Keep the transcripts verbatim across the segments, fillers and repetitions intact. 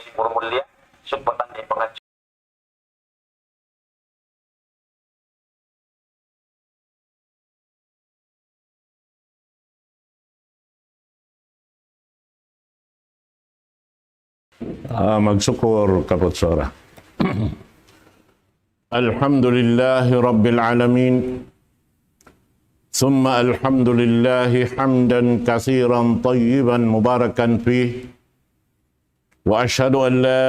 Timur Mulia, sugpatan di pangadji. Ah, magsukul, kaput sura. الحمد لله رب العالمين، ثم الحمد لله حمدا كثيرا طيبا مباركا فيه، وأشهد أن لا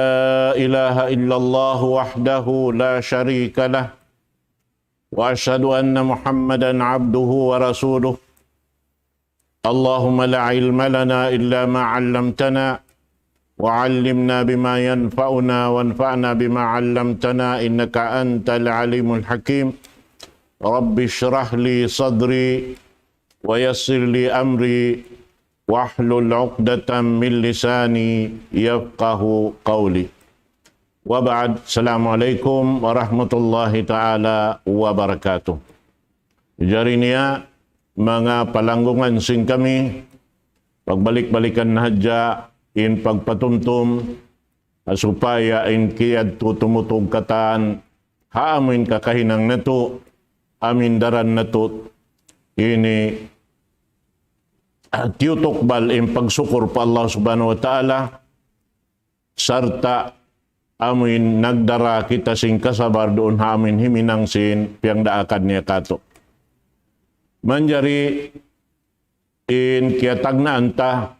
إله إلا الله وحده لا شريك له، وأشهد أن محمدا عبده ورسوله. اللهم لا علم لنا إلا ما علمتنا، وعلمنا بما ينفعنا، وانفعنا بما علمتنا، إنك أنت العليم الحكيم. رب اشرح لي صدري، ويسر لي أمري، واحلل عقدة من لساني يفقه قولي. وبعد، السلام عليكم ورحمة الله تعالى وبركاته. Jari niya, manga palanggungan sin kami, pagbalik-balikan na hadja in pagpatumtum, supaya in kiyadtu tumutug katan, ha amu in kakahinang natu', amu in daran natu', ini, ah, tiyutukbal in pagsukul pa Allah Subhanahu wa Ta'ala, sarta' amu in nagdara kita sin kasabar duun ha amu in himinang sin piyagdaakan niya katu'. Manjari in kiyatagnaan ta,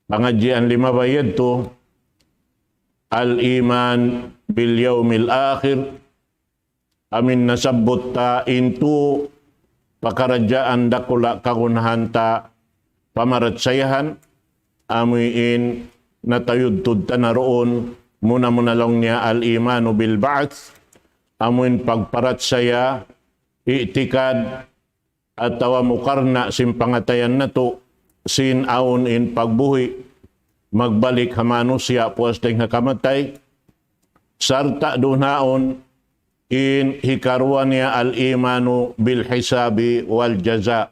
pangadjian limabay yadtu, الإيمان باليوم الآخر, amu in nasabbut ta in tū pakaradjaan dakula' kagunahan ta pamarachsayahan, amu in natayudtud ta na duun, muna-muna laung niya الإيمان بالبعث, amu in pagparachsaya, i'tikad, atawa mukarna' sin pangatayan natu', sin awn in pagbuhi', magbalik ha manusiya' puas dayn ha kamatay, sarta' duun ha awn in hikaruwa niya الإيمان بالحساب والجزاء.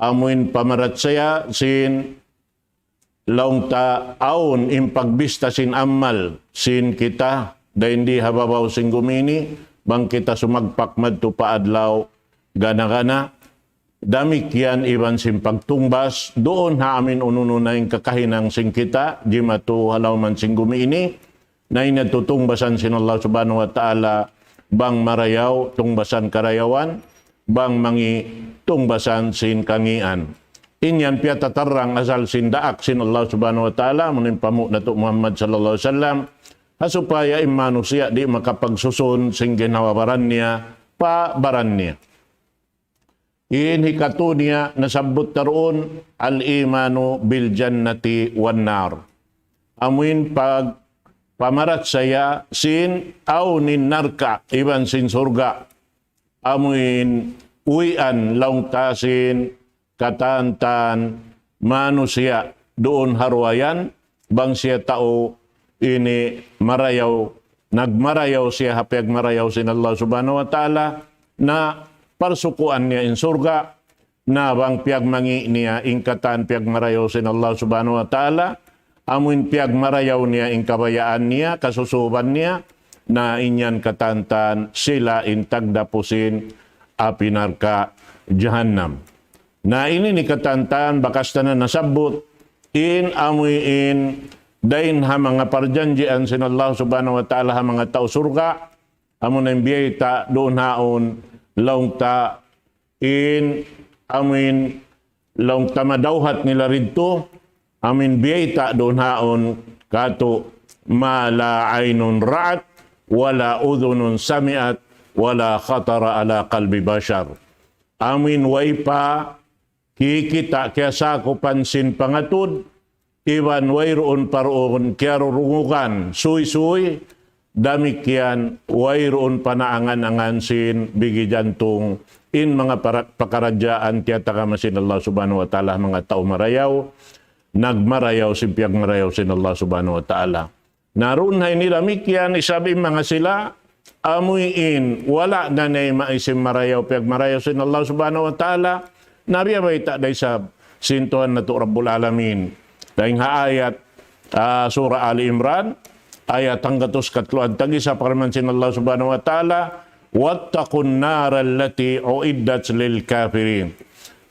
Amu in pamarachsaya sin laung ta awn in pagbista sin amal sin kita, dayn di ha babaw sin gumi ini, bang kita sumagpak madtu pa adlaw gana-gana. Damikkiyan iban sin pagtungbas, duun ha amu in unu-unu na in kakahinang sin kita, jimatu ha lawm sin gumi ini, na in yadtu tungbasan sin Allah Subhanahu wa Ta'ala, bang marayaw, tungbasan karayawan, bang mangi', tungbasan sin kangīan. In yan piyatatarrang asal sin daak sin Allah Subhanahu wa Ta'ala, amu in panghu' natu' Muhammad sallallahu alayhi wasallam, ha supaya in manusiya' di' makapagsusun sin ginhawa-baran niya, pa baran niya. In hikatū niya nasabbut ta duun, الإيمان بالجنة والنار. Amu in pag-, pamarachsaya sin awn in narka' iban sin surga'. Amu in uwian laung ta sin katan-katan manusiya' duun ha dugaing, bang siya tau ini marayaw, nagmarayaw siya ha piyagmarayaw sin Allah Subhanahu wa Ta'ala, na parsukuan niya in surga', na bang piyagmangi' niya in katan piyagmarayaw sin Allah Subhanahu wa Ta'ala, amu in piyagmarayaw niya in kabayaan niya, kasusuban niya, na in yan katan-katan sila in tagdapu sin api narka' jahannam. Na ini in katan-katan bakas ta na nasabbut, in amu in dayn ha manga parjanjian sin Allah Subhanahu wa Ta'ala ha manga tau surga', amu na in biyayta' duun ha awn laung ta in amu in laung ta madawhat nila didtu, amu in biyayta' duun ha awn katu', ما لا عين رأت ولا أذن سمعت ولا خطر على قلب بشر. Amu in way pa kikita' kiyasakupan sin pangatud, iban wayruun pa duun kiyarurungugan, suysuy, damikkiyan wayruun pa naangan-angan sin bigi jantung, in manga para-, pakaradjaan tiyatagama sin Allah Subhanahu wa Ta'ala, manga tau marayaw, nagmarayaw sin piyagmarayaw sin Allah Subhanahu wa Ta'ala. Na duun ha ini damikkiyan, isab in manga sila, amu in wala' na nila maisab marayaw, piyagmarayaw sin Allah Subhanahu wa Ta'ala, na biya' bayta' da isab sin Tuhan natu' Rabbul Alamin. Dayn ha ayat, ah, Surah Ali Imran, ayat hanggatus katluan tagisa, parman sin Allah Subhanahu wa Ta'ala, واتقوا النار التي أعدت للكافرين.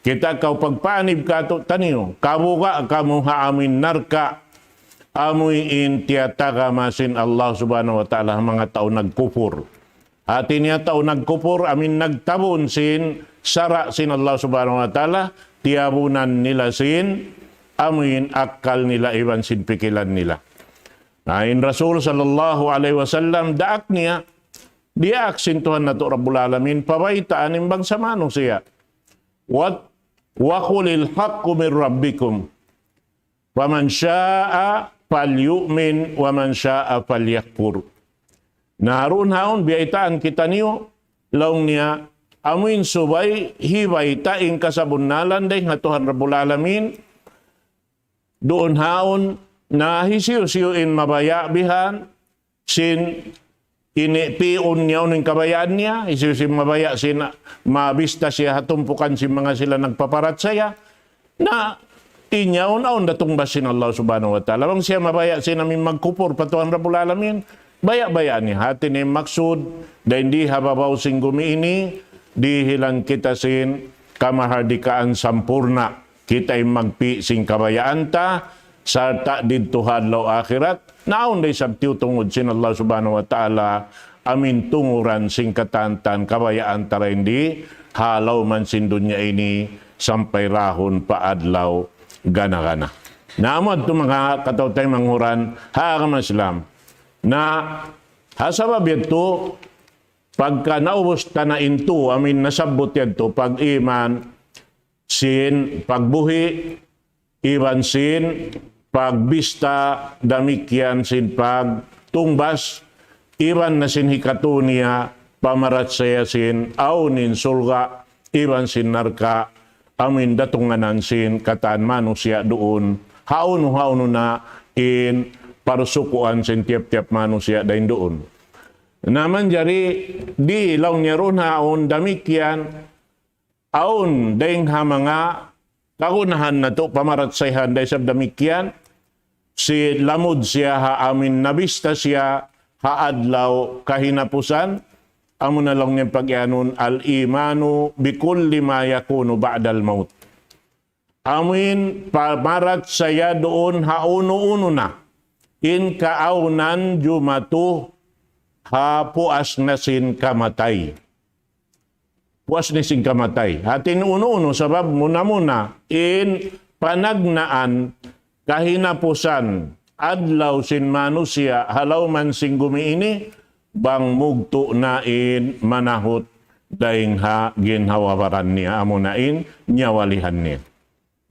Kita' kaw pagpanib katu'taniyu, kabuga' kamu ha amuin narka', amuin tiyatagama sin Allah Subhanahu wa Ta'ala ha manga tau nagkupur. Hati niya tau nagkupur, amuin nagtabun sin sara' sin Allah Subhanahu wa Ta'ala, tiyabunan nila sin, amuin akkal nila iban sin pikilan nila. Na in Rasul sallallahu alayhi wasallam, daak niya, diyaak sin Tuhan natu' Rabbul Alamin, pabaytaan in bangsa manusiya'. What? وقل الحق من ربكم فمن شاء فليؤمن ومن شاء فليكفر. Na duun haun biyaytaan kitaniyu, laung niya, amuin subay hibayta' in kasabunnalan dayn ha Tuhan Rabbul Alamin, duun haun na hisiyu-siyu in mabaya' bihan, sin ini pi'un niya unu in kabayaan niya, hisiyu-siyu in mabaya' sin mabista siya ha tumpukan sin manga sila nagpaparachaya. Na, in yaun awn da tungbas sin Allah Subhanahu wa Ta'ala. Bang siya mabaya' sin amuin magkupur pa Tuhan Rabbul Alamin, baya'-baya' niya. Hati niya in maksud, dayn di ha babaw sin gumi ini, dihilan kita sin kamahardikaan sampurna'. Kita in magpi' sin kabayaan ta, sarta' didtu ha adlaw akhirat, na awn da isab tiyutungud sin Allah Subhanahu wa Ta'ala, amuin tunguran sin katan-katan kabayaan ta dayn di ha lawm sin dunya ini sampay dahun pa adlaw gana-gana. Na amu yadtu manga kataw-taymanghuran ha agama Islam. Na ha sabab yadtu, pagka naubus ta na in tū, amuin nasabbut yadtu, pag-iman, sin pagbuhi', iban sin pagbista, damikkiyan sin pagtungbas, iban na sin hikatū niya pamarachaya sin awn in surga', iban sin narka', amuin datunganan sin katan manusiya' duun, hawnu-hawnu na in parsukuan sin tiyap-tiyap manusiya' dayn duun. Na manjari di' laung niya duun haun damikkiyan, awn dayng ha manga kagunahan natu' pamarachayahan da isab damikkiyan, sin lamud siya ha amuin nabista siya ha adlaw kahinapusan, amuna laung niya pag-iyanun الإيمان بكل ما يكون بعد الموت. Amuin pamarachaya duun ha unu-unu na in kaawnan jumatu ha puas na sin kamatay. Puas na sin kamatay. Hati niya unu-unu, sabab muna-muna in panagnaan kahinapusan adlaw sin manusiya' ha lawm sin gumi ini, bang mugtu' na in manahut dayng ha ginhawa-baran niya, amuna in nyawalihan niya.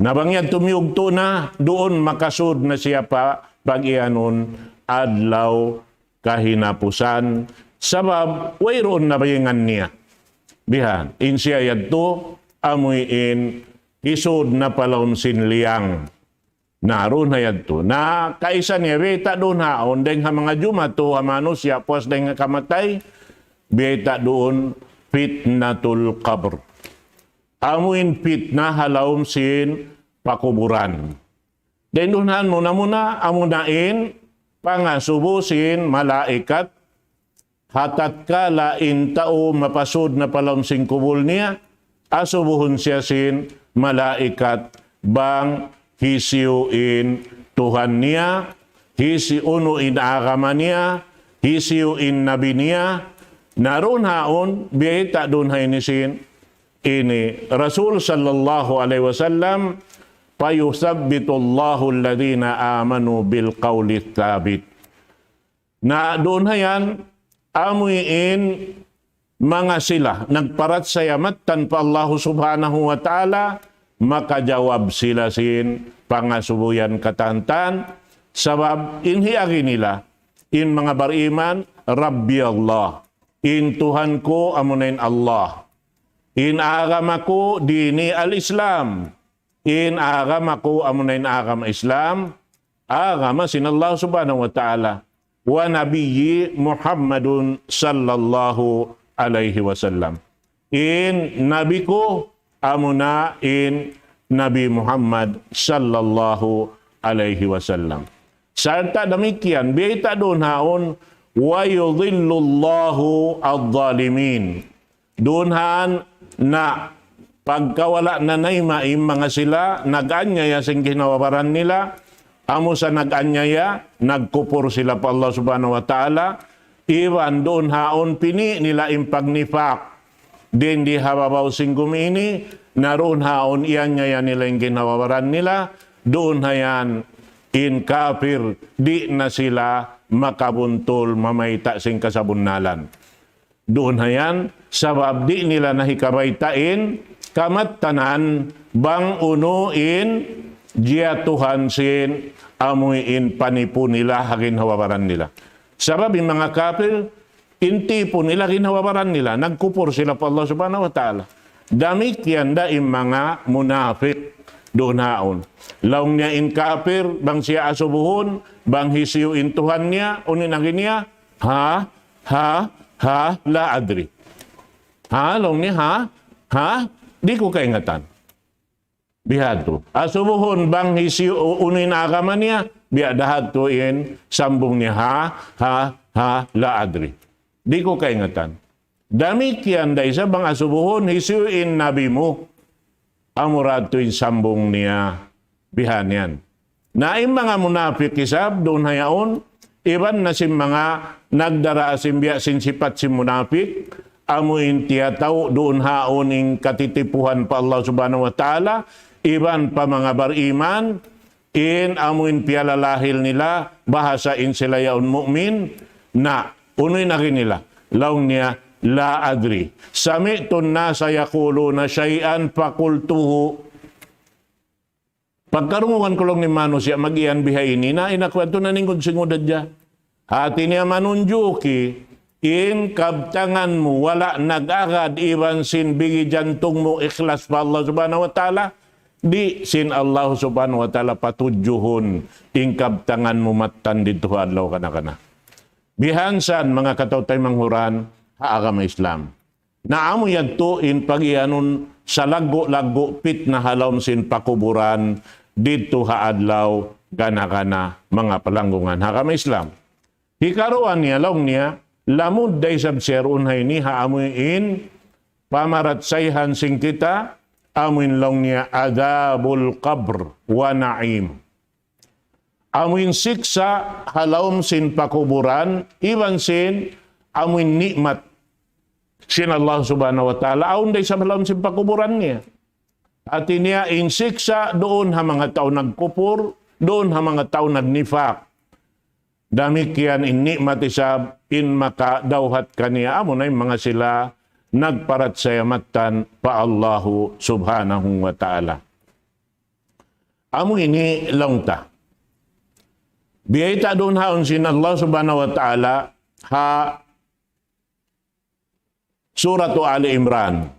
Na bang yadtu miyugtu' na, duun makasud na siya pa pag-iyanun adlaw kahinapusan, sabab wayruun na bayangan niya. Bihan, in siya yadtu, amuin isud na pa lawm sin liyang. Na, duun na yadtu. Na, kaisa niya, biyayta' duun haun, dayng ha manga jumatu ha manusiya', puas dayng ha kamatay, biyayta' duun فتنة القبر. Amuin pitna ha lawm sin pakuburan. Dayn duun haun muna-muna, amuna in pangasubu sin malaikat, ha tatkala in tau mapasud na pa lawm sin kubul niya, asubuhun siya sin malaikat bang hisiyu in Tuhan niya, hisiyu unu in agama niya, hisiyu in nabi niya, na duun haun, biyayta' duun ha ini sin ini, Rasul sallallahu alayhi wasallam, فيثبت الله الذين آمنوا بالقول الثابت. Na duun ha yan, amuin manga sila nagparachaya mattan pa Allahu Subhanahu wa Ta'ala, makajawab sila sin pangasubu yan katan-katan, sabab in hiagi nila, in manga bariman, ربي الله, in Tuhan ku amuna in Allah, in agama ku dini al-Islam, in agama ku amuna in agama Islam, agama sin Allah Subhanahu wa Ta'ala, ونبيي محمد صلى الله عليه وسلم. In nabi ku amuna in Nabi Muhammad sallallahu alayhi wasallam. Sarta' damikkiyan, biyayta' duun haun, وَيُضِلُّ اللَّهُ الظَّالِمِينَ. Duun haun na pagkawala' na nayma in manga sila nag-anyaya sin ginhawa-baran nila, amu sa nag-anyaya, nagkupur sila pa Allah Subhanahu wa Ta'ala, iban duun haun pini' nila in pagnifak, dayn di ha babaw sin gumi ini, na duun haun iyanyaya nila in ginhawa-baran nila, duun hayan in kapir, di' na sila makabuntul mamayta' sin kasabunnalan. Duun hayan, sabab di' nila na hikabayta' in kamattanan bang unu in jiyatuhan sin amuin panipu nila ha ginhawa-baran nila. Sabab in manga kapir, in tipu nila ginhawa-baran nila, nagkupur sila pa Allah Subhanahu wa Ta'ala. Damikkiyan da in manga munafik duun haun. Laung niya in kapir, bang siya asubuhun, bang hisiyu in Tuhan niya, unu in agi niya, ha, ha, ha, la adri. Ha, laung niya, ha, ha, di' ku kaingatan. Bihadtu. Asubuhun bang hisiyu unu in agama niya, biya' da hadtu in sambung niya, ha, ha, ha, la adri. Di' ku kaingatan. Damikkiyan da isab bang asubuhun hisiyu in nabi mu, amura hadtu in sambung niya, bihan yan. Na in manga munafik isab, duun hayaun, iban na sin manga nagdara sin biya' sin sipat sin munafik, amu in tiyatau' duun haun in katitipuhan pa Allah Subhanahu wa Ta'ala, iban pa manga bariman, in amu in piyalalahil nila, bahasa in sila yaun mu'min, na unu in agi nila. Laung niya, لا أدري. سمعت الناس يقولون شيئا فقلته. Pagkarungugan ku laung niya in manusiya' mag-iyan bihaini, na in aku yadtu naningud-singud hadja. Hati niya manunjuki, in kabtangan mu wala' nag-agad iban sin bigi jantung mu ikhlas pa Allah Subhanahu wa Ta'ala, di' sin Allah Subhanahu wa Ta'ala patudjuhun in kabtangan mu mattan didtu ha adlaw kana-kana. Bihan san manga kataw-taymanghuran ha agama Islam. Na amu yadtu in pag-iyanun salaggu'-laggu' pitna ha lawm sin pakuburan didtu ha adlaw gana-gana manga palanggungan ha agama Islam. Hikaruwa niya laung niya, lamud da isab siya duun ha ini ha amu in pamarachayhan sin kita, amu in laung niya عذاب القبر ونعيم. Amu in siksa' ha lawm sin pakuburan, iban sin amu in ni'mat sin Allah Subhanahu wa Ta'ala, awn da isab ha lawm sin pakuburan niya. Hati niya in siksa' duun ha manga tau nagkupur, duun ha manga tau nagnifak. Damikkiyan in ni'mat isab in makadawhat kaniya, amu na in manga sila nagparachaya mattan pa Allahu Subhanahu wa Ta'ala. Amu ini laung ta. Biyayta' duun haun sin Allah Subhanahu wa Ta'ala ha Suratu Ali Imran.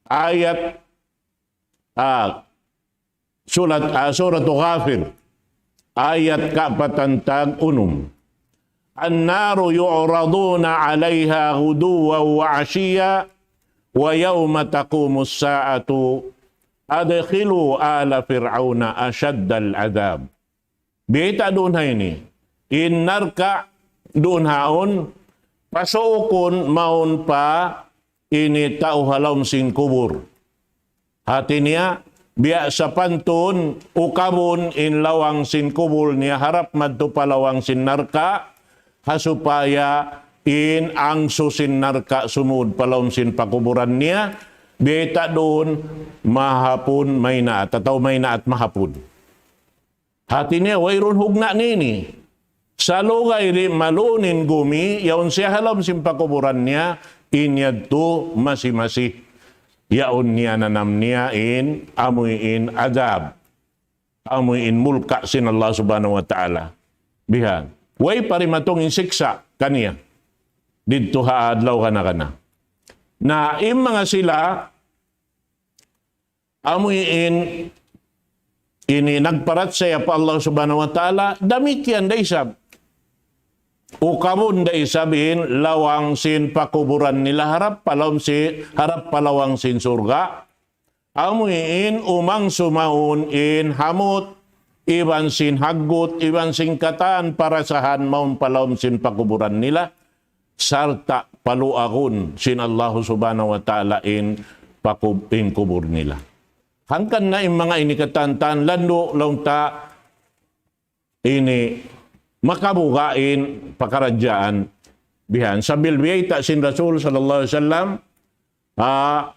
Ayat, ah, surat, ah, Suratu Ghafir. Ayat kaapatan tag unum. النار يعرضون عليها غدوا وعشيا ويوم تقوم الساعة أدخلوا آل فرعون أشد العذاب. Biyayta' duun ha ini. In narka' duun haun, pasuukun mawn pa ini tau ha lawm sin kubul. Hati niya, biya' sapantun ukabun in lawang sin kubul niya harap madtu pa lawang sin narka', ha supaya in angsu sin narka' sumud pa lawm sin pakuburan niya, biyayta' duun mahapun maynaat, atawa maynaat mahapun. Hati niya, wayruun hugna' niya ini. Salugay di' malun in gumi, yaun siya ha lawm sin pakuburan niya, in yadtu masi-masi. Yaun niya nanam niya in, amuin adab. Amuin mulka' sin Allah Subhanahu wa Ta'ala. Bihan. Way pa dimatung in siksa' kaniya. Didtu ha adlaw kana-kana. Na in manga sila, amuin ini nagparachaya pa Allah Subhanahu wa Ta'ala, damikkiyan da isab. Ukabun da isab in lawang sin pakuburan nila harap pa lawm si, harap pa lawang sin surga'. Amuin umangsu mawn in hamut iban sin haggut, iban sin katan parasahan mawn pa lawm sin pakuburan nila, sarta' paluagun sin Allahu Subhanahu wa Ta'ala in pakub-, in kubul nila. Hangkan na in manga ini katantan, landu' laung ta ini makabuga' in pakaradjaan bihan. Sambil biyayta' sin Rasul sallallahu alayhi wasallam, ah,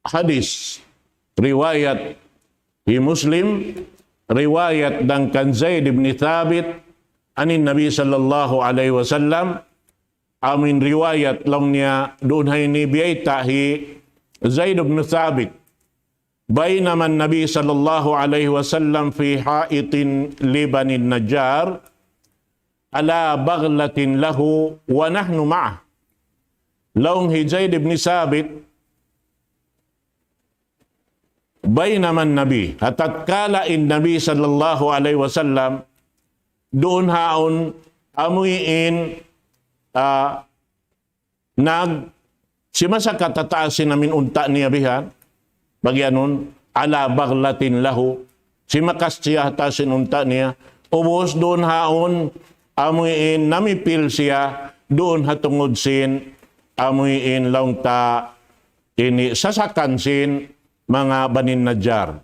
hadis, riwayat hi Muslim, riwayat dayn kan Zaid ibn Thabit, anin Nabi sallallahu alayhi wasallam, amin riwayat laung niya duun ha ini biyayta' hi Zaid ibn Thabit, بينما النبي صلى الله عليه وسلم في حائط لبني النجار على بغلة له ونحن معه. Laung hi Zaid ibn Thabit, بينما النبي, ha tatkala in Nabi sallallahu alayhi wasallam, duun haun amuin, ah, nag-, simasakat ha taas sin amin unta' niya bihan, bagianun, على بغلة له, simakat siya ha taas sin unta' niya, ubus duun haun, amuin namipil siya, duun ha tungud sin, amuin laung ta ini sasakan sin manga Bani Najjar.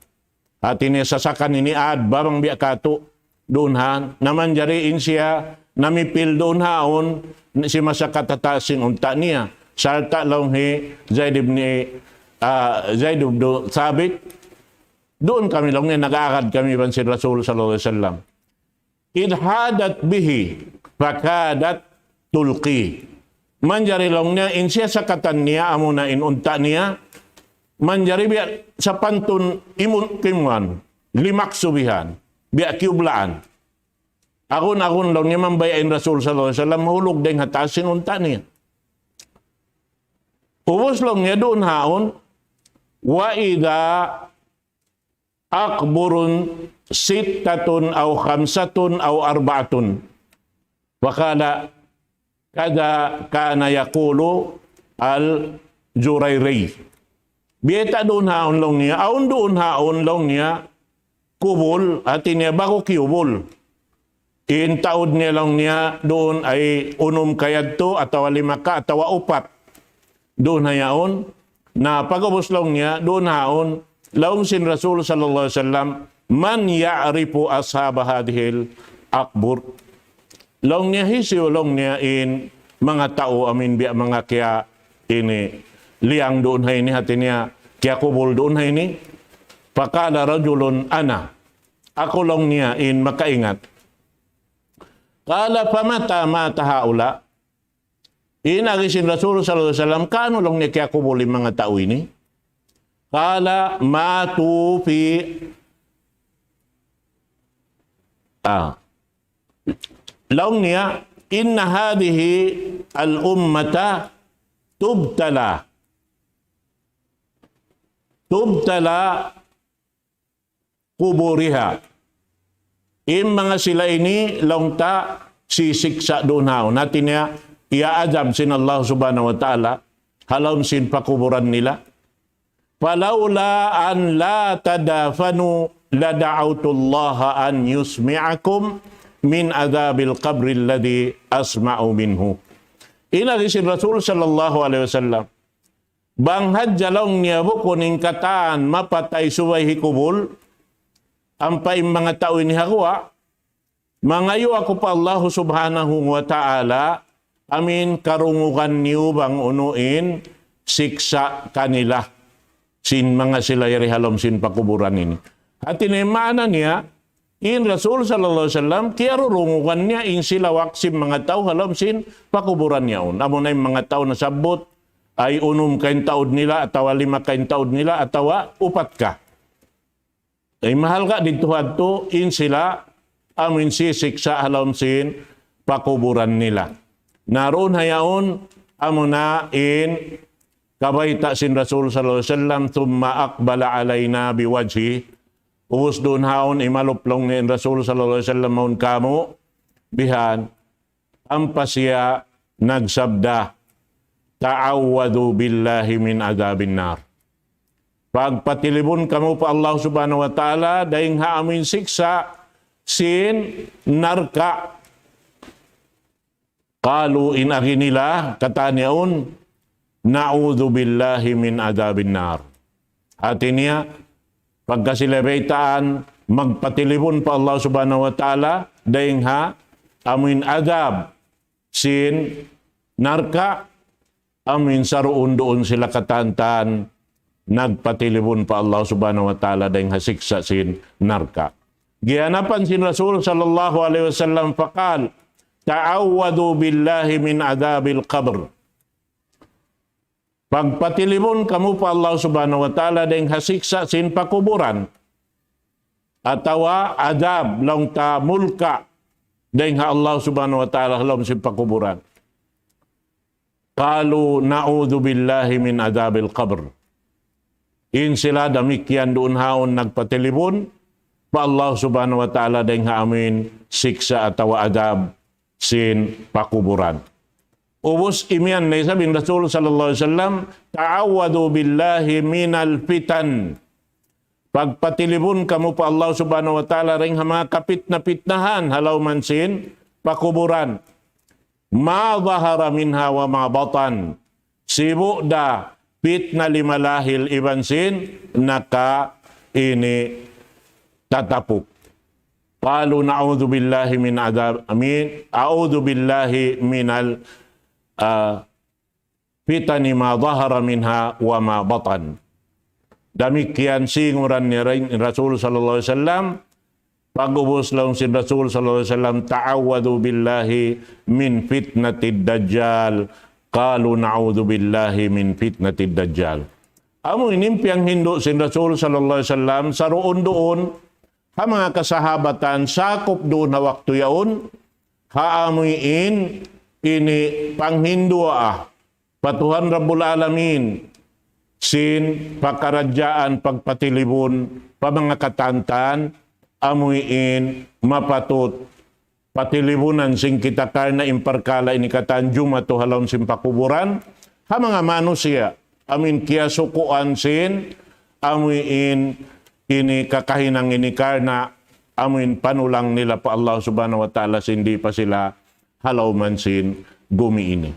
Hati niya sasakan ini ad, barang biya' katu', duun ha, na manjari in siya, namipil duun haun, simasakat ha taas sin unta' niya. Sarta' laung hi Zaid ibn, ah, Zaid ibn Thabit, duun kami laung niya, nag-aagad kami iban sin Rasul sallallahu alayhi wasallam. إذ حادت به فكادت تلقيه. Manjari laung niya, in siya sakatan niya, amuna in unta' niya, manjari biya' sapantun imun kimuan, limaksu bihan, biya' kiyublaan. Agun-agun laung niya mambaya' in Rasul sallallahu alayhi wasallam, mahulug dayng ha taas sin unta' niya. Ubus laung niya duun haun, وإذا أقبر ستة أو خمسة أو أربعة. فقال: كذا كان يقول الجريري. Biyayta' duun haun laung niya, awn duun haun laung niya, kubul, hati niya ba'gu kiyubul. In taud niya laung niya duun ay unum ka yadtu, atawa lima ka, atawa upat. Duun ha yaun, na pag'ubus laung niya, duun haun, laung sin Rasul sallallahu alayhi wasallam, من يعرف أصحاب هذه القبور. Laung niya hisiyu laung niya in manga tau amin biya' manga kiya ini liyang duun ha ini, hati niya kiyakubul duun ha ini. فقال رجل: أنا. Aku laung niya in makaingat. قال: فمتى مات هؤلاء؟ In agi sin Rasul sallallahu alayhi wasallam, kanu laung niya kiyakubul in manga tau ini? قال: ماتوا في, ah, laung niya, إن هذه الأمة تبتلى، تبتلى قبورها. In manga sila ini, laung ta, sisiksa' duun haun. Hati niya, iyaadjab sin Allah Subhanahu wa Ta'ala, ha lawm sin pakuburan nila. فلولا أن لا تدافنوا لدعوت الله أن يسمعكم من عذاب القبر الذي أسمع منه. In agi sin Rasul sallallahu alayhi wasallam. Bang hadja laung niya bukun in katan mapatay subay hikubul, ampa in manga tau ini ha guwa', mangayu' aku pa Allahu Subhanahu wa Ta'ala, amin karungugan niyu bang unu in siksa' kanila sin manga sila yari ha lawm sin pakuburan ini. Hati niya maana niya, in Rasul sallallahu alayhi wasallam, kiyarurungugan niya in sila wak sin manga tau ha lawm sin pakuburan yaun. Amuna in manga tau nasabbut, ay unum ka in taud nila, atawa lima ka in taud nila, atawa upat ka. Ay mahalga' didtu hadtu in sila amin sisiksa' ha lawm sin pakuburan nila. Na duun ha yaun amuna in kabayta' sin Rasul sallallahu alayhi wasallam, ثم أقبل علينا بوجهه. Ubus duun haun imalup laung niya in Rasul sallallahu alayhi wasallam mawn kāmu', bihan, ampa siya nagsabda, تعوذوا بالله من عذاب النار. Pagpatilibun kamu pa Allah Subhanahu wa Ta'ala, dayng ha amuin siksa' sin narka'. Qalu, in agi nila, katan yaun, "Na'udhu billahi min adhabin nar." Hati niya, pagka sila baytaan, magpatilibun pa Allah Subhanahu wa Ta'ala, dayng ha, amuin adhab, sin narka', amuin saruun-duun sila katantan, nagpatilibun pa Allah Subhanahu wa Ta'ala dayng ha siksa' sin narka'. Giyanapan sin Rasul sallallahu alayhi wasallam, faqal, "Ta'awwadu billahi min adhabil qabr." Pagpatilibun kamu pa Allah Subhanahu wa Ta'ala dayng ha siksa' sin pakuburan. Atawa adhab laung ta mulka' dayng ha Allah Subhanahu wa Ta'ala ha lawm sin pakuburan. Qalu, "Na'udhu billahi min adhabil qabr." In sila damikkiyan duun haun nagpatilibun pa Allah Subhanahu wa Ta'ala dayng ha amuin siksa' atawa adhab sin pakuburan. Ubus imiyan na isab in Rasul sallallahu alayhi wasallam, "Ta'awwadu billahi minal fitan." Pagpatilibun kamu pa Allah Subhanahu wa Ta'ala dayng ha manga kapitna-pitnahan ha lawm sin pakuburan. Ma dhahara minha wa ma batan. Sibu' da pitna lima lahil iban sin naka ini tatapuk. Qalu, "Na'udhu billahi min adhab, amin. A'udhu billahi minal, ah, fitani ma dhahara minha wa ma batan." Damikkiyan singuran ni Ra-, Rasul sallallahu alayhi wasallam, pag'ubus laung sin Rasul sallallahu alayhi wasallam, "Ta'awwadu billahi min fitnatid dajjal." Qalu, "Na'udhu billahi min fitnatid dajjal." Amu ini in piyanghindu' sin Rasul sallallahu alayhi wasallam, saruun-duun, ha manga kasahabatan, sakup duun ha waktu yaun, ha amuin ini panghinduwaa pa Tuhan Rabbul Alamin, sin pakaradjaan pagpatilibun pa manga katantan, amuin mapatut patilibunan sin kita karna' in parkala' ini katan jumatu ha lawm sin pakuburan, ha manga manusiya', amuin kiyasukuan sin, amuin ini kakahinang ini karna', amuin panulang nila pa Allah Subhanahu wa Ta'ala sin di' pa sila ha lawm sin gumi ini.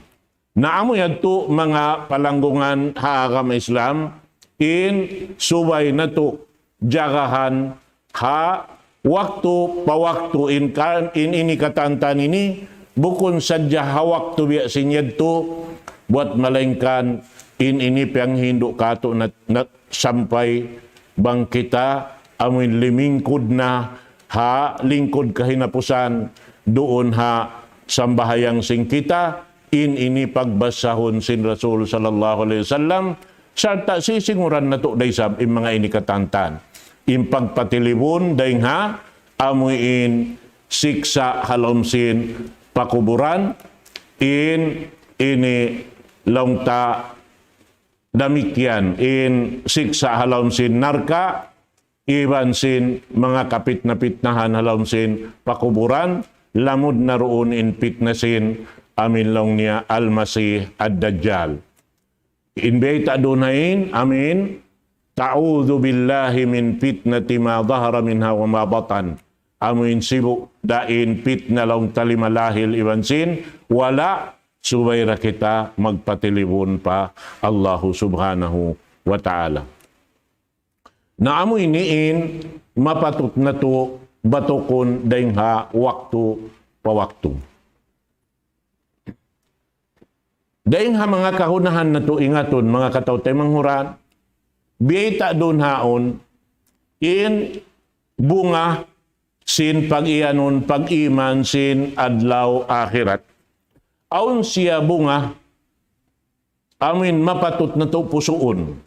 Na amu yadtu manga palanggungan ha agama Islam, in subay natu' jagahan ha waktu pa waktu in ka-, in ini katantan ini, bukun sadja ha waktu biya' sin yadtu, buwat malaingkan in ini piyanghindu' katu' na, na sampay bang kita amuin limingkud na ha lingkud kahinapusan duun ha sambahayang sin kita, in ini pagbasahun sin Rasul sallallahu alayhi wasallam, sarta' sisinguran natu' da isab in manga ini katantan. In pagpatilibun dayng ha amuin siksa' ha lawm sin pakuburan, in ini laung ta damikkiyan in siksa' ha lawm sin narka', iban sin manga kapitna-pitnahan ha lawm sin pakuburan, lamud na duun in pitna sin amuin laung niya Al-Masih Ad-Dajjal. In bayta' duun ha yan, amuin, "Ta'udhu billahi min fitnati ma dhahara minha wa ma batan." Amuin sibu' da in pitna laung ta lima lahil iban sin wala', subay da kita magpatilibun pa Allahu Subhanahu wa Ta'ala. Na amu ini in mapatut natu' batukun dayng ha waktu pa waktu. Dayng ha manga kahunahan natu' ingatun, manga kataw-taymanghuran, biyayta' duun haun in bunga sin pag-iyanun, pag-iman sin adlaw akhirat. Awn siya bunga, amuin mapatut natu' pusuun.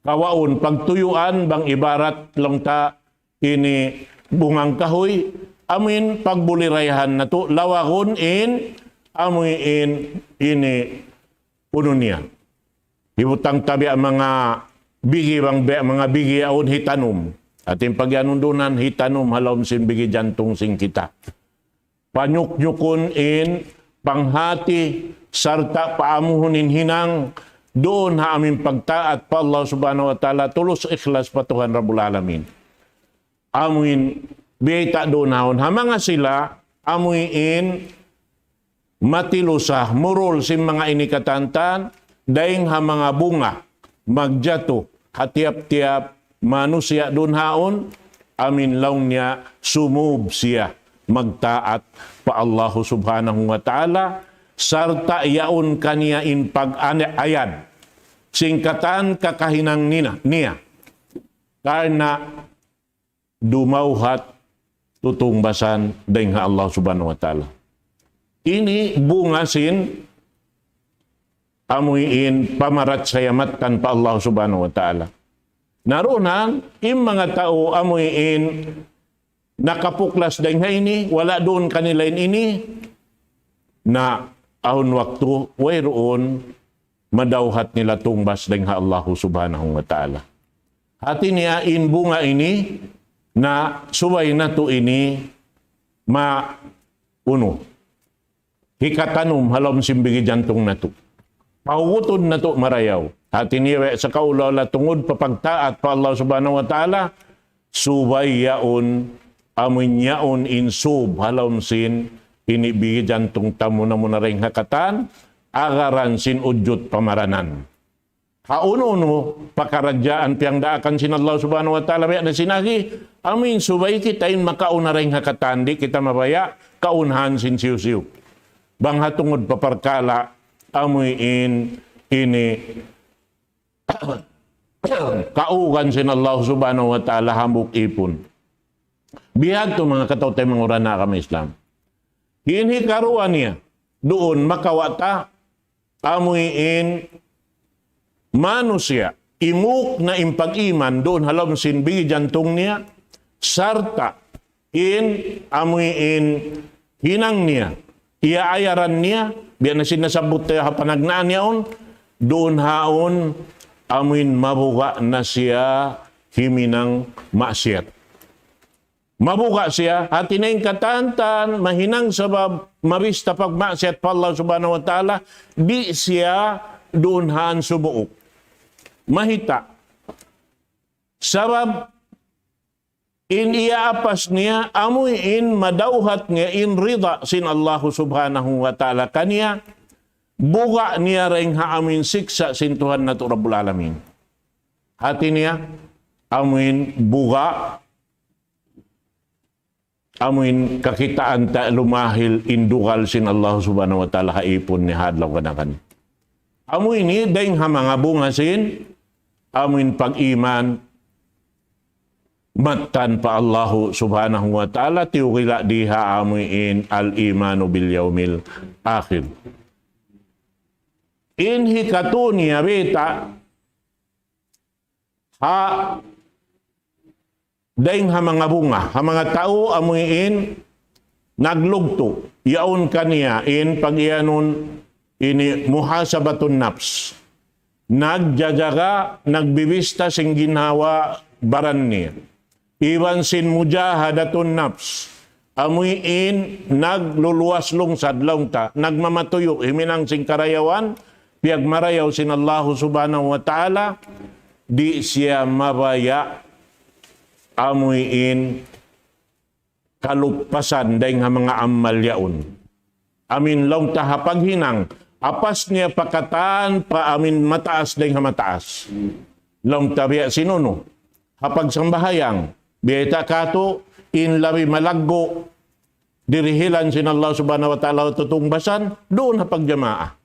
Kawaun, pagtuyuan, bang ibarat laung ta ini bungang kahuy, amuin pagbulirayahan natu', lawagun in, amuin ini unu niya. Hibutang ta biya' manga bigi, bang biya' manga bigi yaun hitanum. Atin pag-iyanun duun, hitanum ha lawm sin bigi jantung sin kita. Panyuknyukun in panghati sarta' paamuhun in hinang, duun ha amuin pagtaat pa Allah Subhanahu wa Ta'ala, tulus ikhlas pa Tuhan Rabbul Alamin. Amuin biyayta' duun haun. Ha manga sila, amuin matilusa, murul sin manga ini katantan, dayng ha manga bunga, magjatu, ha tiyap-tiyap manusiya' duun haun, amuin laung niya sumub siya, magtaat pa Allahu Subhanahu wa Ta'ala, sarta' yaun kaniya in pag-ayad sin katan kakahinang nina, niya. Karna' dumawhat tutungbasan dayng ha Allah Subhanahu wa Ta'ala. Ini bunga sin amuin pamarachaya mattan pa Allah Subhanahu wa Ta'ala. Na duun ha, in manga tau amuin nakapuklas dayng ha ini, wala' duun kanila in ini, na awn waktu, wayruun madawhat nila tungbas dayng ha Allahu Subhanahu wa Ta'ala. Hati niya in bunga ini, na subay natu' ini ma-, unu, hikatanum ha lawm sin bigi jantung natu'. Pahugutun natu' marayaw. Hati niya we' sa kaula-ula tungud pa pagtaat pa Allah Subhanahu wa Ta'ala, subay yaun, amuin yaun in sub ha lawm sin ini bigi jantung ta muna-muna dayng ha katan, agaran sin ujut pamaranan. Ha unu-unu pakaradjaan piyagdaakan sin Allah Subhanahu wa Ta'ala, biya' na sin agi, amuin subay kita in makauna dayng ha katan, di' kita mabaya' kaunahan sin siyu-siyu. Bang ha tungud pa parkala', amuin ini, kaugan sin Allah Subhanahu wa Ta'ala hambuuk ipun. Bihadtu manga kataw-taymanghuran ha agama Islam. In hikaruwa niya, duun makawa' ta, amuin manusiya', imuk na in pag-iman duun ha lawm sin bigi jantung niya, sarta' in amuin hinang niya, iyaayaran niya, biya' na sin nasabbut ta ha panagnaan yaun, duun haun, amuin mabuga' na siya himinang maksiyat. Mabuga' siya, hati niya in katantan, mahinang sabab mabista pagmaksiyat pa Allah Subhanahu wa Ta'ala, di' siya duun haun sumuuk. Mayta'? Sabab in iyaapas niya, amuin madawhat niya in rida sin Allah Subhanahu wa Ta'ala kaniya, buga' niya dayng ha amuin siksa' sin Tuhan natu' Rabbul Alamin. Hati niya, amuin buga', amuin kakitaan ta lumahil in dugal sin Allah Subhanahu wa Ta'ala ha ipun niya ha adlaw ganakan. Amuin ini dayng ha manga bunga sin, amuin pag-iman, mattan pa Allahu Subhanahu wa Ta'ala, tiyukila' di ha amuin al-imanu bil yawmil akhir. In hikatu niya biyayta', ha, dayng ha manga bunga, ha manga tau amuin naglugtu', yaun kaniya in pag-iyanun ini muhasabatun nafs. Nagjajaga, nagbibista sin ginhawa-baran niya. Iban sin mujahadatun nafs. Amuin nagluluwas lungsad laung ta, nagmamatuyu', himinang sin karayawan, piyagmarayaw sin Allahu Subhanahu wa Ta'ala, di' siya mabaya' amuin kaluppasan dayng ha manga amal yaun. Amuin laung ta ha paghinang, apas niya pa katan pa amuin mataas dayng ha mataas. Laung ta biya' sin unu, ha pagsambahayang, biyayta' katu', in labi malaggu', dirihilan sin Allah Subhanahu wa Ta'ala tutungbasan, duun ha pagjamaa.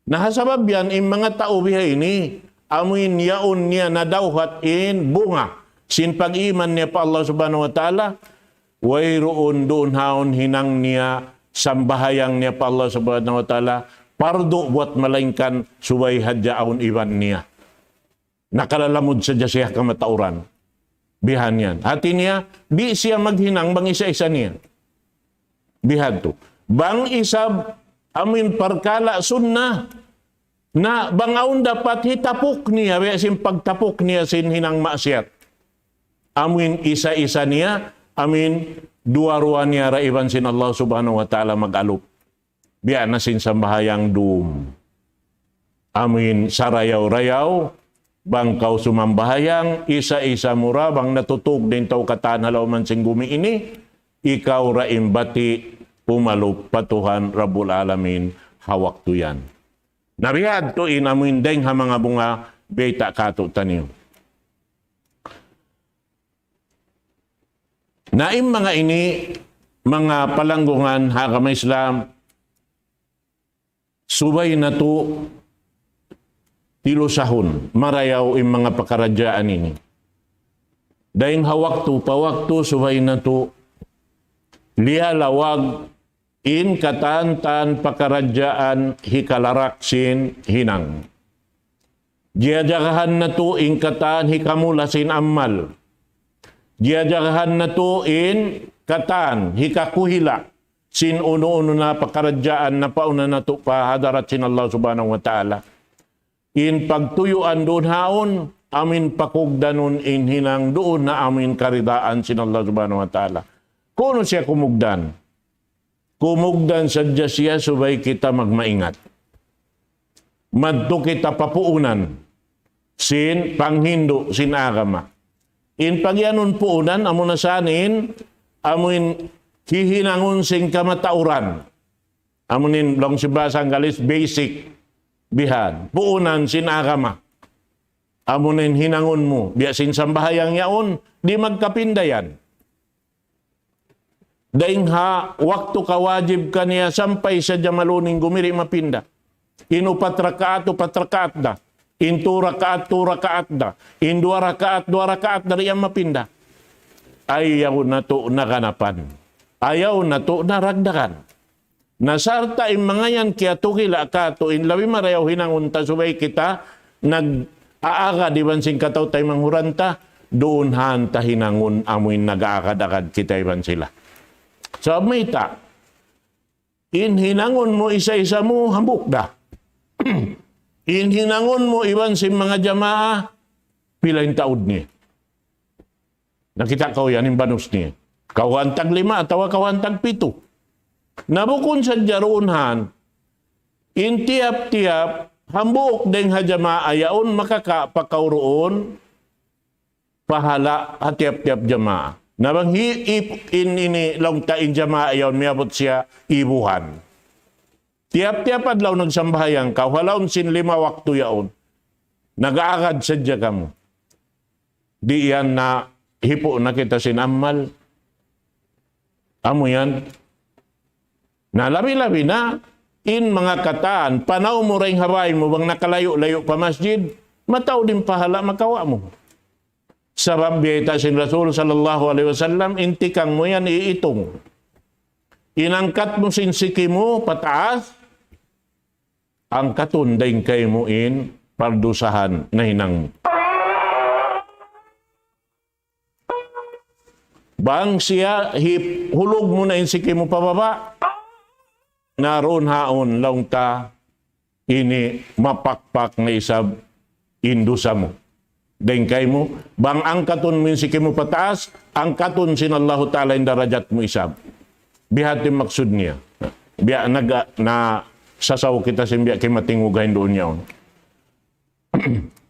Na ha sabab yan, in manga tau biha ini, amuin yaun niya nadawhat in bunga sin pag-iman niya pa Allah Subhanahu wa Ta'ala, wayruun duun haun hinang niya, sambahayang niya pa Allah Subhanahu wa Ta'ala, pardu buat malaingkan subay hadja awn iban niya. Nakalalamud sadja siya kamatauran. Bihan yan. Hati niya, di' siya maghinang bang isa-isa niya. Bihadtu. Bang isab amuin parkala' sunnah, na bang awn dapat hitapuk niya, biya' sin pagtapuk niya sin hinang maksiyat. Amuin isa-isa niya, amuin duwa-ruwa niya da iban sin Allah Subhanahu wa Ta'ala mag-alup. Biya' na sin sambahayang dum. amuin sarayaw-rayaw, bang kaw sumambahayang, isa-isa mu ra, bang natutug in tau katan ha lawm sin gumi ini, ikaw ra in bati' umalup pa Tuhan Rabbul Alamin ha waktu yan. Na bihadtu in amuin dayng ha manga bunga bayta' katu'taniyu. Na in manga ini, manga palanggungan ha agama Islam, subay natu' tilusahun, marayaw in manga pakaradjaan ini. Dayng ha waktu pa waktu subay natu' liyalawag in katan-katan pakaradjaan hikalarak sin hinang. Jiyajagahan natu' in katan hikamula sin amal. Jiyajagahan natu' in katan hikakuhila' sin unu-unu na pakaradjaan napauna natu' pa hadarat sin Allah Subhanahu wa Ta'ala. In pagtuyuan duun haun, amuin pakugdanun in hinang duun na amuin karidaan sin Allah Subhanahu wa Ta'ala. Kunu' siya kumugdan. Kumugdan sadja siya subay kita magmaingat. Madtu kita pa puunan sin panghindu' sin agama. In pagiyanun puunan, amuna sa in, amuin hihinangun sin kamatauran. Amuin laung sin bahasa Anggalis, basic. Bihan, puunan sin agama. Amuin hinangun mu, biya' sin sambahayang yaun, di' magkapinda yan. Dayng ha waktu kawajib kaniya sampay sadja maluninggu, di' mapinda. In upat rakaat, upat rakaat da. In tu rakaat, tu rakaat da. In duwa rakaat, duwa rakaat da, di' yan mapinda. Ayaw natu' na ganapan. Ayaw natu' na ragdagan. Na sarta' in manga yan kiyatugila' katu' in labi marayaw hinangun ta subay kita nag-aagad iban sin kataw-taymanghuran ta, duun han ta hinangun amuin nag-aagad-agad kita iban sila. Sabab mayta', in hinangun mu isa-isa mu hambuuk da. In hinangun mu iban sin manga jamaa, pila in taud niya. Nakita' kaw yan, in banus niya. Kawhaan tag lima atawa kawhaan tag pitu. Na bukun sadja duun han, in tiyap-tiyap, hambuuk dayng ha jamaa yaun, makakawa' kaw duun, pahala' ha tiyap-tiyap jamaa. Na bang hi-, ip-, in ini laung ta in jamaa yaun, miyabut siya ibuhan. Tiyap-tiyap adlaw nagsambahayang kaw, ha lawm sin lima waktu yaun. Nag-aagad sadja kamu. Di' yan na hipu' na kita sin amal. Amu yan. Na labi-labi na, in manga katan, panaw mu dayng ha bay mu, bang nakalayu'-layu' pa masjid, mataud in pahala' makawa' mu. Sabab biyayta' sin Rasul sallallahu alayhi wasallam, in tikang mu yan iitung. In angkat mu sin siki mu pataas, angkatun dayng kaymu in pardusahan nahinang mu. Bang siya hip-, hulug mu na in siki mu pababa', na duun haun laung ta ini mapakpak na isab in dusa mu. Dayng kaymu, bang angkatun mu in siki mu pataas, angkatun sin Allahu Ta'ala in darajat mu isab. Bihadtu in maksud niya. Biya' naga-, nasasaw kita sin biya' kimatingug ha dunya yaun.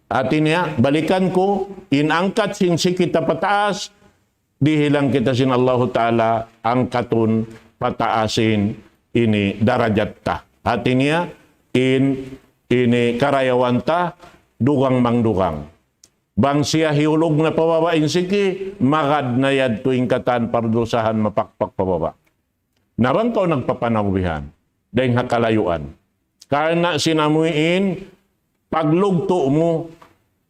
Hati niya, balikan ku, in angkat sin siki ta pataas, dihilan kita sin Allahu Ta'ala, angkatun pataasin ini darajat ta. Hati niya, in ini karayawan ta, dugang-mangdugang. Bang siya hihulug na pababa' in siki, magad na yadtu in katan pardusahan mapakpak pababa'. Na bang kaw nagpapanaw bihan, dayng ha kalayuan. Karna' sin amuin, paglugtu' mu,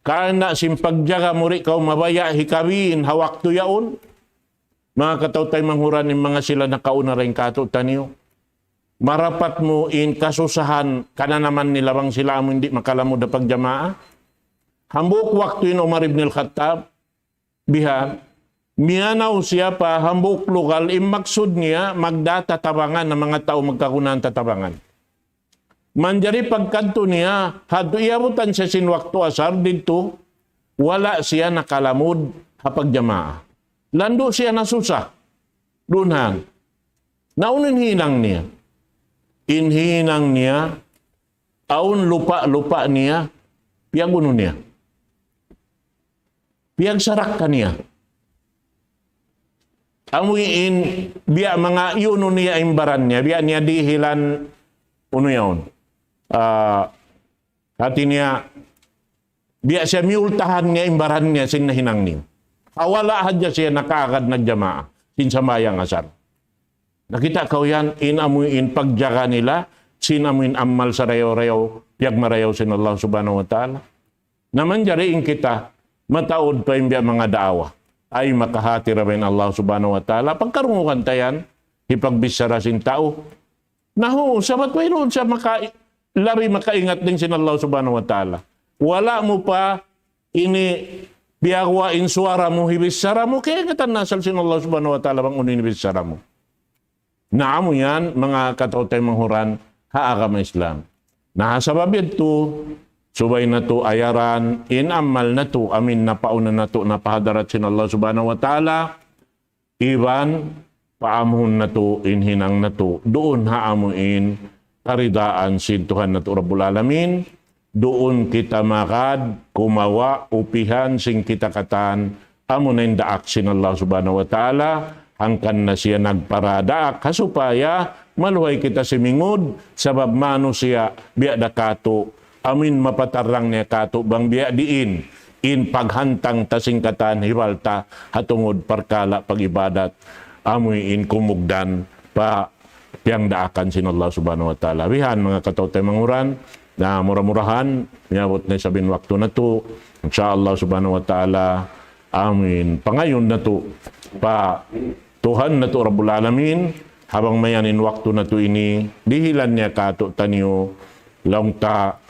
karna' sin pagjaga mu di' kaw mabaya' hikabin ha waktu yaun. Manga kataw-taymanghuran in manga sila nakauna dayng katu'taniyu. Marapat mu in kasusahan kananaman nila bang sila amu di' makalamud ha pagjamaa. Hambuuk waktu in Umar ibn al-Khattab, bihan, miyanaw siya pa hambuuk lugal, in maksud niya, magda tatabangan na manga tau magkagunahan tatabangan. Manjari pagkadtu niya, hadtu iyabutan siya sin waktu asar didtu, wala' siya nakalamud ha pagjamaa. Landu' siya nasusa. Duun han. Na unu in hinang niya? In hinang niya, awn lupa'-lupa' niya, piyagunu niya. Piyagsarak kaniya. Amu in biya' manga iyunu niya in baran niya, biya' niya dihilan unu yaun. Ah, hati niya, biya' siya miyultahan niya in baran niya sin nahinang niyu. Hawala' hadja siya nakaagad nagjamaa sin sambahayang asar. Nakita' kaw yan, in amu in pagjaga nila, sin amu in amal sarayaw-rayaw, piyagmarayaw sin Allah Subhanahu wa Ta'ala. Na manjari in kita, mataud pa in biya' manga daawa. Ay makahati ra ba in Allah Subhanahu wa Ta'ala, pagkarungugan ta yan, hipagbichara sin tau. Nahu, sabat wayruun siya maka-, labi makaingat dayn sin Allah Subhanahu wa Ta'ala. Wala' mu pa ini piyaguwa' in suwara mu, hibichara mu, kaingatan na asal sin Allah Subhanahu wa Ta'ala bang unu in hibichara mu. Na amu yan, manga kataw-taymanghuran ha agama Islam. Na ha sabab yadtu, subay natu' ayaran, in amal natu', amu in napauna natu', na pa hadarat sin Allah Subhanahu wa Ta'ala, iban paamuhun natu' in hinang natu', duun ha amu in karidaan sin Tuhan natu' Rabbul Alamin, duun kita magad, kumawa', upihan sin kita katan, amu na in daak sin Allah Subhanahu wa Ta'ala, hangkan na siya nagparadaak, ha supaya maluhay kita simingud, sabab manusiya', biya' da katu', amu in mapatarrang niya katu' bang biya' diin, in paghantang ta sin katan hibal ta, ha tungud parkala' pag-ibadat, amu in kumugdan pa piyangdaakan sin Allah Subhanahu wa Ta'ala. Bihan manga kataw-taymanghuran, na mura-murahan, miyabut na isab in waktu natu'. Insya Allah Subhanahu wa Ta'ala, amu in pangayuun natu' pa Tuhan natu' Rabbul Alamin, ha bang mayan in waktu natu' ini, dihilan niya katu'taniyu, laung ta,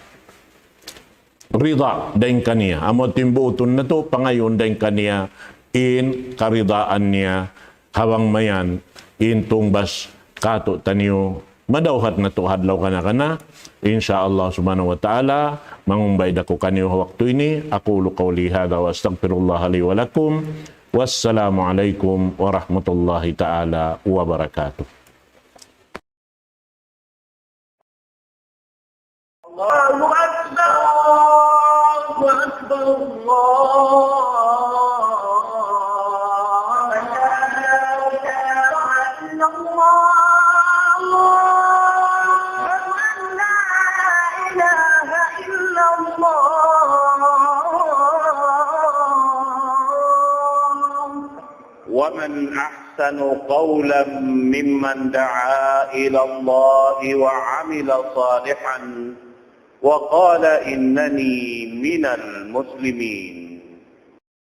rida dayn kaniya. Amu timbuutun natu', pangayuun dayn kaniya, in karidaan niya, ha bang mayan, in tungbas katu'taniyu, madawhat natu' ha adlaw kana-kana. Insya Allah Subhanahu wa Ta'ala, mangumbay da aku kaniyu ha waktu ini. أقول قولي هذا وأستغفر الله لي ولكم. والسلام عليكم ورحمة الله تعالى وبركاته. الله أكبر، الله أكبر، الله أكبر. لا إله إلا الله. أشهد أن لا إله إلا الله. ومن أحسن قولا ممن دعا إلى الله وعمل صالحا وقال إنني من المسلمين.